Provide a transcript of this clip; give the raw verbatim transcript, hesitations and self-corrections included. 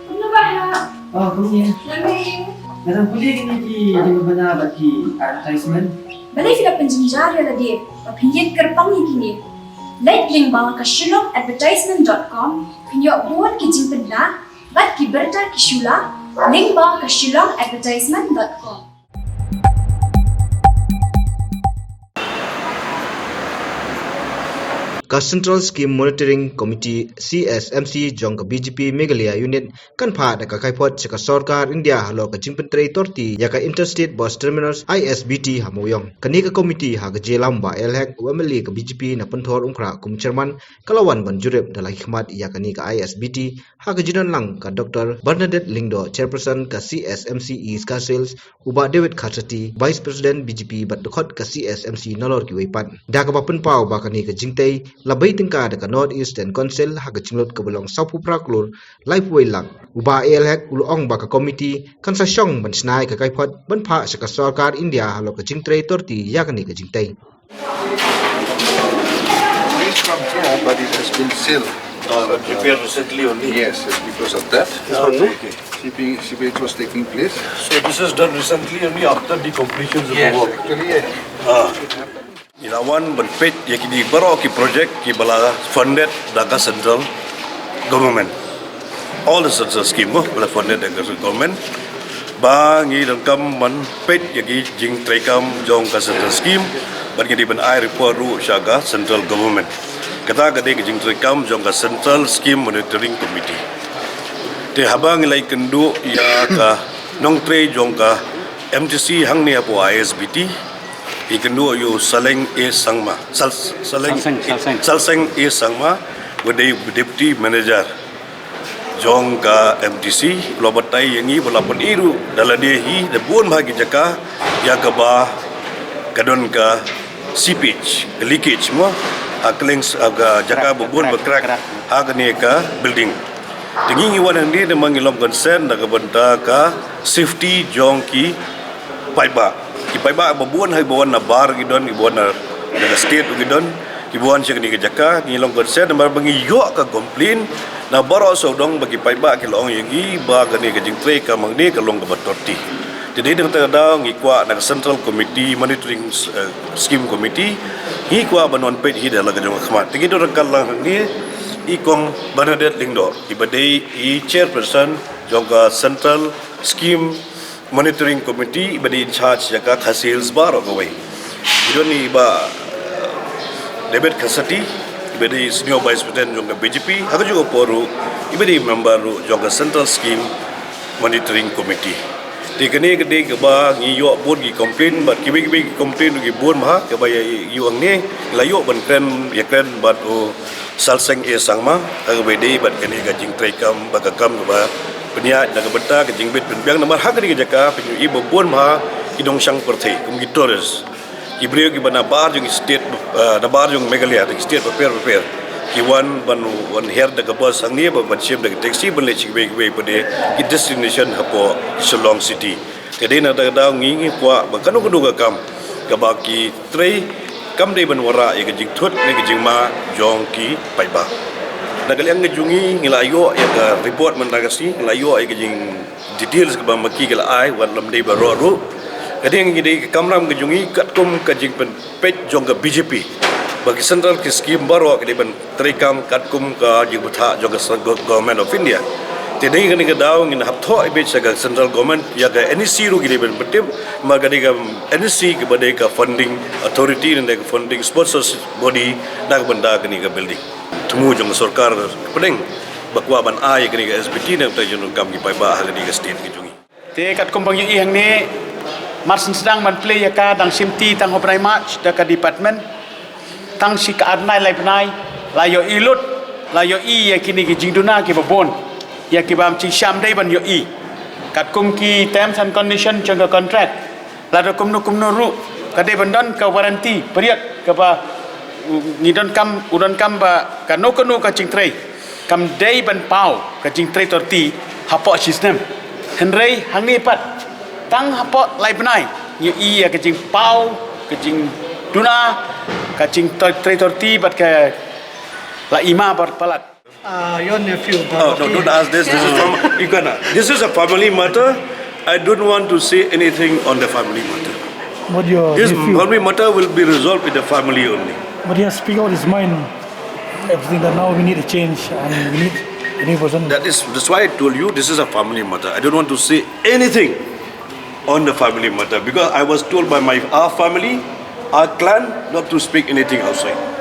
Kumno ba ha? Oh, kumne. Nga dang pule kine ki jingpynbna bad ki advertisement. Balei phi la pynjynjar ïa lade ba phin ïeng kyrpang ïa kine? Leit lyngba ka shillong advertisement dot com, phin ïoh bun ki jingpynbna bad ki bynta ki shula lyngba ka shillong advertisement dot com. Ka Central Scheme Monitoring Committee, C S M C, jong ka B J P Meghalaya Unit kan phah da ka kaiphod sha ka sorkar India halor ka jingpyntrei torti ïa ka Interstate Bus Terminals, I S B T, ha Mawïong. Kane ka komiti ha ka jingïalam u Bah A L Hek, u M L A ka B J P na Pynthorumkhrah kum chairman, ka la wan ban jurip da la ki khmat ïa kane ka I S B T ha ka jingdon lang ka Doctor Bernadette Lyngdoh, chairperson ka C S M C East Khasi Hills, u Bah David Kharsati, Vice President B J P bad dkhot ka C S M C, nalor kiwei pat. Da kaba pynpaw ba kane ka jingtei la bei tyngka da ka North Eastern Council ha ka jinglut kaba long sawphew phra klur laiphew wei lak, u Bah A L Hek u la ong ba ka komiti kan sa shong ban shna ïa ka kaiphod ban phah sha ka sorkar India halor ka jingtrei torti ïa kane ka jingtei. It's from here, but it has been sealed. Uh, prepared recently only. Yes, yes, because of that. Okay. Seepage, seepage was taking place. So this is done recently only after the completion of the work. Actually, Ngi la wan ban peit ïa kine baroh ki project kiba la funded da ka central government. All the central scheme ba la funded da ka central government. Ba ngi donkam ban peit ïa ki jingtreikam jong ka central scheme bad ngi dei ban ai report ruh sha ka central government. Kata ka dei ka jingtreikam jong ka Central Scheme Monitoring Committee. Te haba ngi la ïakynduh ïa ka nongtrei jong ka M T C hangne hapoh I S B T, ïakynduh ïa u Saleng A Sangma, Sal, Saleng, Salseng, Salseng. Salseng A Sangma, u dei deputy manager jong ka M T C, u la batai ïa ngi ba la pyni ruh da lade hi da bun bha ki jaka ïa kaba ka don ka seepage, ka leakage mo, ha kylleng s-, ha ka jaka ba bun ba crack ha kane ka building. Te ngi ngi wan hangne namar ngi long concern na ka bynta ka safety jong ki paidbah. Ki paidbah ba bun ha kiba wan na bar ki don, kiba wan na, na ka state ki don, kiba wan sha kane ka jaka, ngi long concern namar ba ngi ïoh ka complain na baroh sawdong ba ki paidbah ki la ong ïa ngi ba kane ka jingtreikam hangne ka long kaba torti. Te dei na kata ka daw ngi kwah na ka Central Committee, Monitoring, eh, Scheme Committee, ngi kwah ban wan peit hi da la ka jong ka khmat. Te ngi don ryngkat lang hangne i Kong Bernadette Lyngdoh, iba dei i chairperson jong ka Central Scheme Monitoring Committee, iba dei in charge ïa ka Khasi Hills baroh kawei. Ngi don i Bah, eh, David Kharsati, iba dei senior vice president jong ka B J P, ha kajuh ka por ruh iba dei member ruh jong ka Central Scheme Monitoring Committee. Te kane ka dei kaba ngi ïoh bun ki complain, bad kiwei kiwei ki complain ruh ki bun bha, kaba ïa ïoh hangne, la ïoh ban kren, ïakren bad u Salseng A Sangma, ha kaba ïadei bad kane ka jingtreikam, bad ka kam kaba pynïaid na ka bynta ka jingbit pynbiang namar ha kane ka jaka pynïohi ba bun bha ki nongshong pyrthei kum ki tourist. Ki briew kiba na bar jong ki state, eh, na bar jong Meghalaya, na ki state bapher bapher, ki wan ban wan hiar da ka bus hangne, ban shim da ka taxi ban leit sha kiwei kiwei pat de ki destination hapoh Shillong City. Te dei na kata ka daw ngi ngi kwah ba kano kano ka kam kaba ki trei, kam dei ban wanrah ïa ka jingthut ne ka jingma jong ki paidbah. Na ka liang ka jong ngi ngi la ïoh ïa ka report mynta ka sngi, ngi la ïoh ïa ka jing details kaba ma ki ki la ai, wat lym dei baroh ruh. Ka dei ngi dei ka kamram ka jong ngi katkum ka jingpyn peit jong ka B J P ba ki central ki scheme baroh ki dei ban treikam katkum ka jingbthah jong ka Central Go-, Government of India. Te dei kane ka daw ngin hap thoh ibit sha ka central government, ïa ka N E C ruh ki dei ban pyntip, namar ka dei ka N E C kaba dei ka funding authority, ne dei ka funding sponsors body na ka bynta kane ka building. Thmu jong ka sorkar pdeng ba kwah ban ai kane ka S B T na ka bynta jong ka kam ki paidbah ha kane ka state ka jong ngi. Te katkum ba ngi ïohi hangne, mar syn sdang ban plie ïa ka dang shim ti tang hynriew bnai March da ka department. Tang shi ka ar bnai lai bnai la ïohi lut, la ïohi ïa kine ki jingduna kiba bun, ïa kiba ym shym dei ban ïohi. Katkum ki terms and condition jong ka contract, lada kumno kumno ruh ka dei ban don ka warranty period kaba, uh, ngi donkam, u donkam ba kano kano ka jingtrei kam dei ban paw ka jingtrei torti hapoh shi snem. Hynrei hangne pat tang hapoh lai bnai ngi ïohi ïa ka jingpaw, ka jingduna, ka jingtrei torti bad ka la i ma bad palat. Uh, your nephew. Oh, no, don't ask this. This is from you can. This is a family matter. I don't want to say anything on the family matter. What your This nephew? Family matter will be resolved with the family only. But he has speak out his mind. Everything that now we need a change and we need a new person. That is that's why I told you this is a family matter. I don't want to say anything on the family matter because I was told by my our family, our clan, not to speak anything outside.